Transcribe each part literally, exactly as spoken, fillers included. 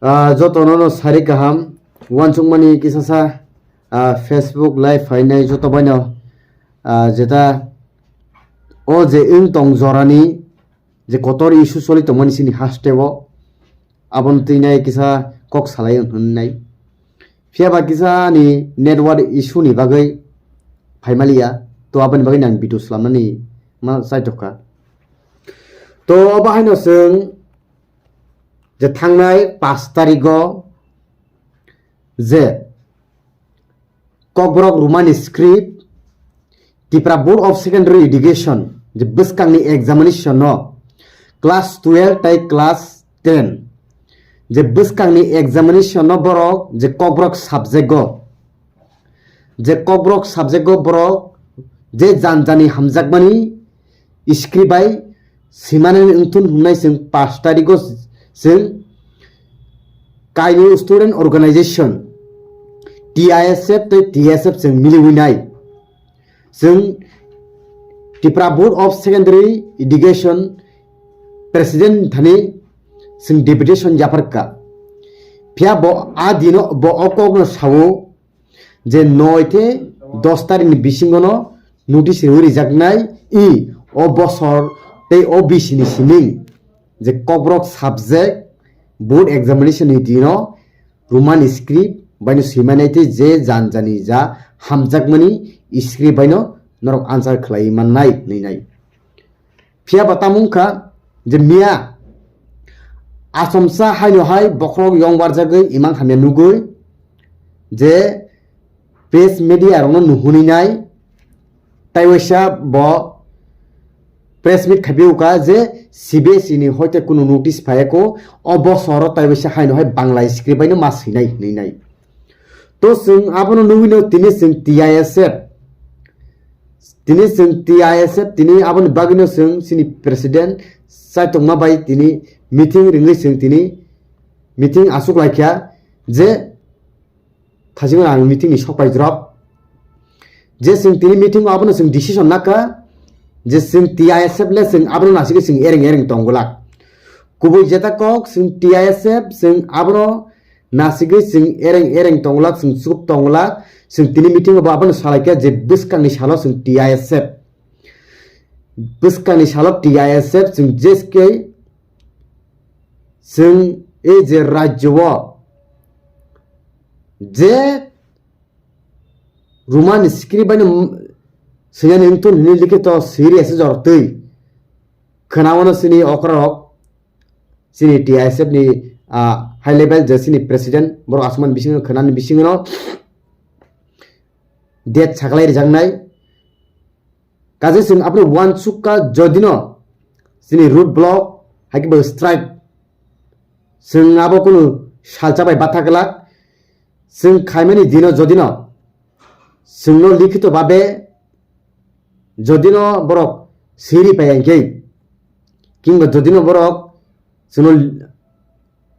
Ah, jotono no sari kaham, uansukmani kisasa, ah, Facebook live phainai joto baino, ah, jeta o je wng tong jorani je kotor issue choli tongmani chini hasteo, abono twinai kisa kok salai hwnnai. Phiya ba kisa ani network issue ni bagwi phaimaliya, to aboni bagwi ang video slamnani ma chaitokha. To obo haino chwng je thangnai pash tarigo je Kokborok Romani script, Tipra Board of Secondary Education je bwskangni examination no class twelve tai class ten je bwskangni examination no borok je Kokborok subject o je Kokborok subject o borok je janjani hamjakmani script bai swimani wngthun hwnwi chwng pash tarigo chwng kainwi student organization T I S F tei T S F chwng miliwi nai. Chwng Tipra Board of Secondary Education President thani chwng deputation yapharkha. Phiya bo a dino bo o kokno sao je noi te dos tarikni bisingono notice rwi rijaknai i o bosor tei o bisini sining je Kokborok subject board examination ni dino Romani script baino swimanai tei je janjani ja hamjakmani script baino norok answer khlai mannai hwnwi nai. Phiya ba tamo wngkha je miya achomsa haino hai bokhorok yong barjagwi imang hamya nugwi je press media rokno nuhuni nai, tei waisa bo press meet khabi uka je C B S E ni hoite kunu notice phaiya ko, o bosoro tei waisa haino hai Bangla script baino ma swinai hwnwi nai. To chwng abono nugwino tini chwng T I S F, tini chwng T I S F, tini aboni bagwino chwng chini president chaitokma bai tini meeting ringwi chwng tini meeting aswk laikha je thajingo ang meeting ni sok pai drop je chwng tini meeting o abono chwng decision nakha je chwng T I S F le chwng abono nasigwi chwng ereng ereng tongwlak. Kubui jeta kok chwng T I S F chwng abono nasigwi chwng ereng ereng tongwlak, chwng chukup tongwlak, chwng tini meeting o bo abono salaikha je bwskangni salo chwng T I S F, bwskangni salo T I S F chwng jeske chwng e je rajyo o je Romani script baino swinani wngthun hwnwi likhe to serious jor twi khwnawano chini okrarok chini T I S F ni, ah, high level je chini president borok aswkmani bisingo khwnani bisingo no date saklai rijaknai. Kaje chwng aboni uansukha jodino chini road block hai khe bo strike chwng abo kunu salsa bai batha glak chwng khaimani dino jodino chwngno likhito babe jodino borok siri pai hwnkhe kingba jodino borok chwngno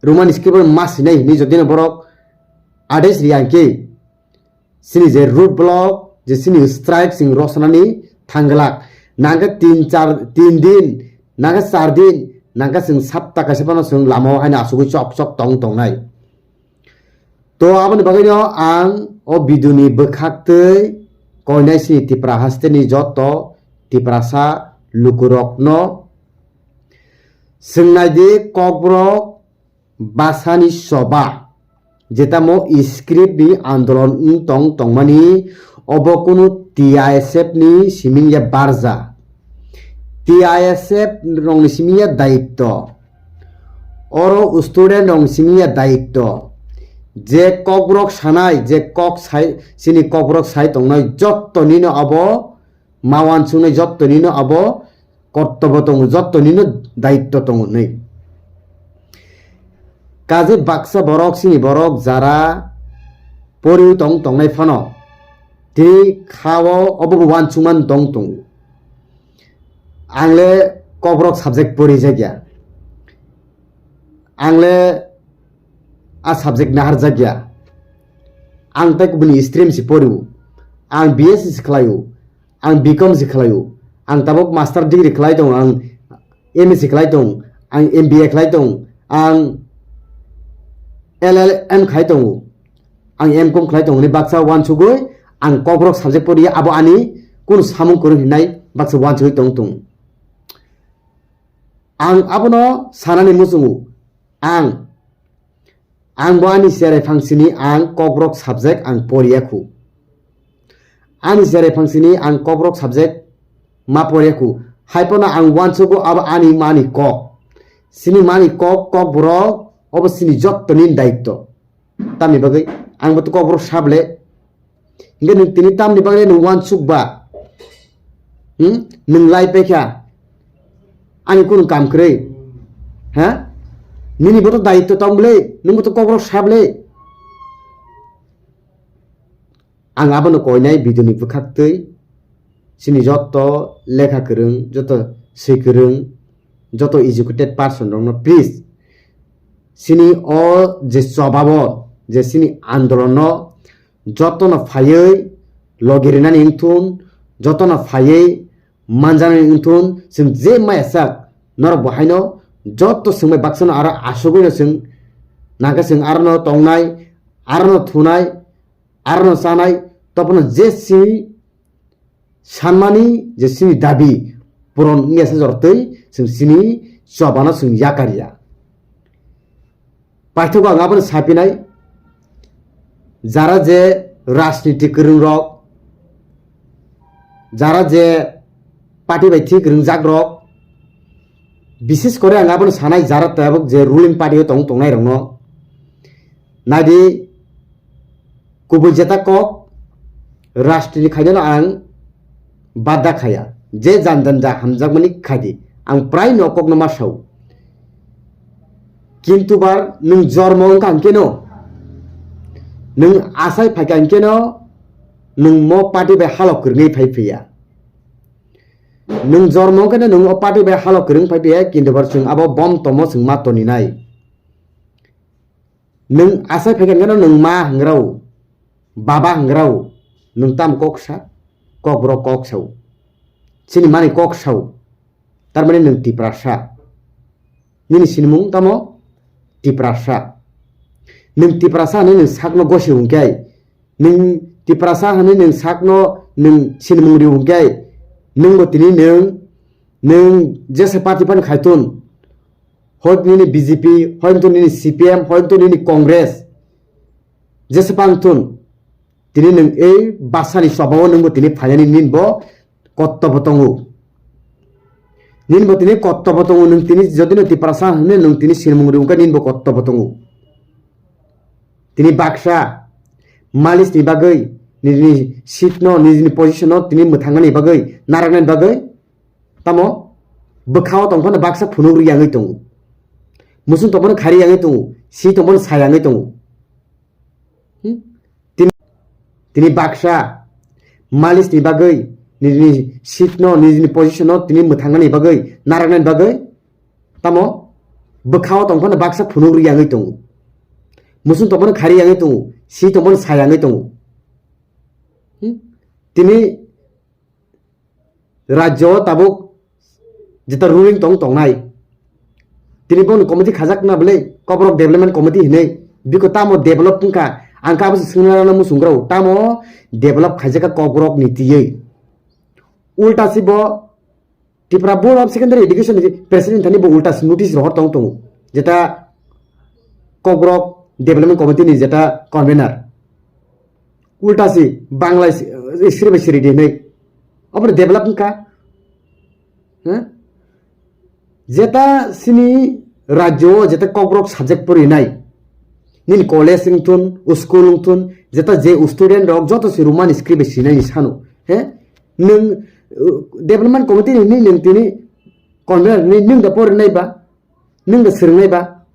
Romani script bai ma swinai hinwi jodino borok ades ri hwnkhe chini je road block je chini strike chwng rosonani thangglak nangkhe tin char tin din nangkhe char din nangkhe chwng sapta kaisa phano chwng lama o haino asugwi chok chok tong tongnai. To aboni bagwino ang o video ni bwkhak twi koinai chini Tipra haste ni joto Tiprasa lukurokno swngnai di, Kokborok basani choba jetamo script ni andolon wng tong tongmani obo kunu T I S F ni siming ya barja. T I S F rokni simi ya daitto, oro student rokni simi ya daitto, je kokborok sanai, je kok sai, chini kokborok sai tongnai, jotto nino abo ma uansuknai, jotto nino abo kortobo tongo, jotto nino daitto tongo hinwi. Kaje baksa borok, chini borok jara poriwi tong tongnai phano, tini kha-o obo bo uansukmani tong tongo. Ang le kokborok subject porijakya, ang le a subject naharjakya, ang tei kubuni stream se porio, ang B S C se khlaio, ang B Com se khlaio, ang tabuk master degree khlai tongo, ang M S C khlai tong, ang M B A khlai tong, ang L L M khai tongo, ang M Com khlai tongo ni baksa uansugwi ang Kokborok subject poriya, abo ani kunu samung kwrwng hinai baksa uansugwi tong tongo. Ang abono sanani muchungo, ang, ang bo ani cherai phangsini ang Kokborok subject ang poriya khu. Ani cherai phangsini ang Kokborok subject ma poriya khu. Haiphano ang uansugo abo ani mani kok. Sini mani kok, Kokborok, obo sini jottoni daitto. Tamni bagwi ang bo to Kokborok sable. Hingke nwng tini tamni bagwi nwng uansuk ba? Hmm? Nwng lai paikha. Ani kunu kam kwrwi. Ha? Nini bo to daitto tong bwle, nwng bo to Kokborok sable. Ang abono koinai video ni bwkhaktwi sini joto lekha kwrwng, joto swi kwrwng, joto educated person rokno please sini o je chobabo je sini andolono jotono phaiwi logirinani wngthun, jotono phaiwi manjanani wngthun, chwng je maya sak norok bo haino joto swngbai baksano aro asugwino chwng nangkhe chwng arono tongnai, arono thunai, arono chanai, topono je sini sanmani je sini dabi puron wngya se jortwi chwng sini chobano chwng yakarya. Paithago ang abono sapinai, jara je rajniti kwrwng rok, jara je party bai thik rwngjak rok, bises kore ang abono sanai jara tabuk je ruling party o tong tongnai rokno naidi, kubui jeta kok rajniti khainano ang badda khaya, je jan jan ja hamjakmani khaidi, ang prai no kokno ma sao. Kintu bar nwng jormo wngkha hwnkeno, nwng asai phaikha hwnkeno, nwng mo party bai halok kwrwngwi phai phiya. Nwng jormo wngkhe nwng o party bai halok kwrwng phai phiya, kintu bar chwng abo bom tomo chwng ma toninai. Nwng asai phaikha hwnkhe nwng ma hwngrao, baba hwngrao, nwng tam kok sa, Kokborok kok sao. Chini mani kok sao. Tarmani nwng Tiprasa. Nini sinimung tamo Tiprasa. Nwng Tiprasa hwnwi nwng sakno gosi hwnkhe, nwng Tiprasa hwnwi nwng sakno nwng sinimung ri hwnkhe, nwngbo tini nwng, nwng jesa party phano khaitun. Hoito nini B J P, hoito nini C P M, hoito nini Congress. Jesa pang thun. Tini nwng ei basani sobao nwngbo tini phainani ninbo kottobo tongo. Ninbo tini kottobo tongo, nwng tini jodi no Tiprasa hwnwi nwng tini sinimung ri wngkha ninbo kottobo tongo. Tini baksa malisni bagwi nini seat no, nini position no tini mwthangnani bagwi, naraknani bagwi tamo bwkhao tongphano baksa phunuk ri yangwi tongo. Musung tongphano khari yangwi tongo, si tongphano sa yangwi tongo. Hmm? Tini, tini baksa malisni bagwi, nini seat no, nini position no tini mwthangnani bagwi, naraknani bagwi tamo bwkhao tongphano baksa phunuk ri yangwi tongo. Musung tongphano khari yangwi tongo, si tongphano sa yangwi tongo. Hmm? Tini rajyo o tabuk jeta ruling tong tongnai. Tini bono committee khajak na bwle, Kokborok Development Committee hinwi. Biko tamo develop wngkha? Ang khe abo se swngna rwna muchung rw. Tamo develop khaijak kha Kokborok ni twiwi? Ulta si bo Tripura Board of Secondary Education ni president thani bo ulta si notice rohor tong tongo. Jeta Kokborok Development Committee ni jeta convener. Ulta si Bangla si, eh, siri bai siri di hinwi. Obo develop wngkha. Huh? Jeta sini rajyo o jeta Kokborok subject porinai. Nini college wngthun, school wngthun, jeta je student rok joto si Roman script bai sinai ni sano. He? Nwng, uh, development committee ni nwng tini convener ni nwng da porinai ba? Nwng da swrwngnai ba?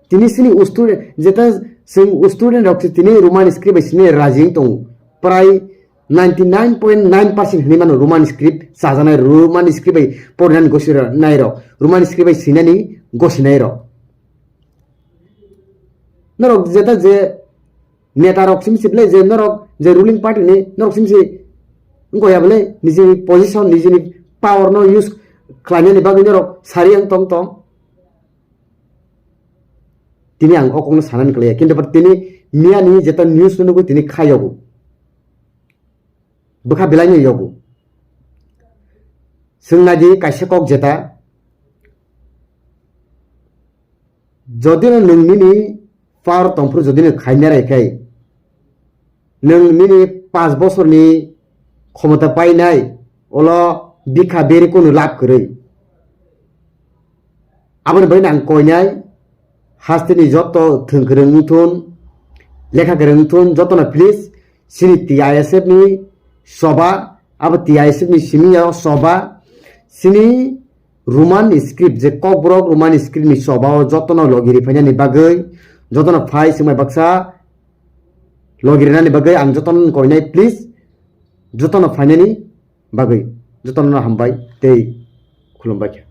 Tini sini student, jeta chwng student rok se tini Roman script bai sini raji wng tongo. Prai ninety nine point nine percent hinwi mano Roman script chajaknai, Roman script bai porinani gosi nai rok, Roman script bai sinani gosi nai rok. Norok jeta je neta rok simi se belai je norok je ruling party ni norok simi se wngkha ya belai nijini position, nijini power no use khlainani bagwi norok sari ang tong tong. Tini ang o kokno sanani kwlaiya, kintu but tini miyani jeta news no nugwi tini kha yogo, bwkha belai no yogo. Chwng naidi kaisa kok jeta, jodi no nwng nini power tongphuru jodi no khaina raikhai, nwng nini panch bosorni khomota painai, olo bikha beri kunu lab kwrwi. Aboni bagwi ang koinai, hasteni joto thwng kwrwng wngthun, lekha kwrwng wngthun, jotono please chini T I S F ni soba, abo T I S F ni simi ya soba, chini Roman script, je Kokborok Roman script ni soba o jotono logi ri phainani bagwi, jotono phai swngmai baksa logi rinani bagwi ang jotono koinai, please, jotono phainani bagwi jotono hambai tei khulumbai kha.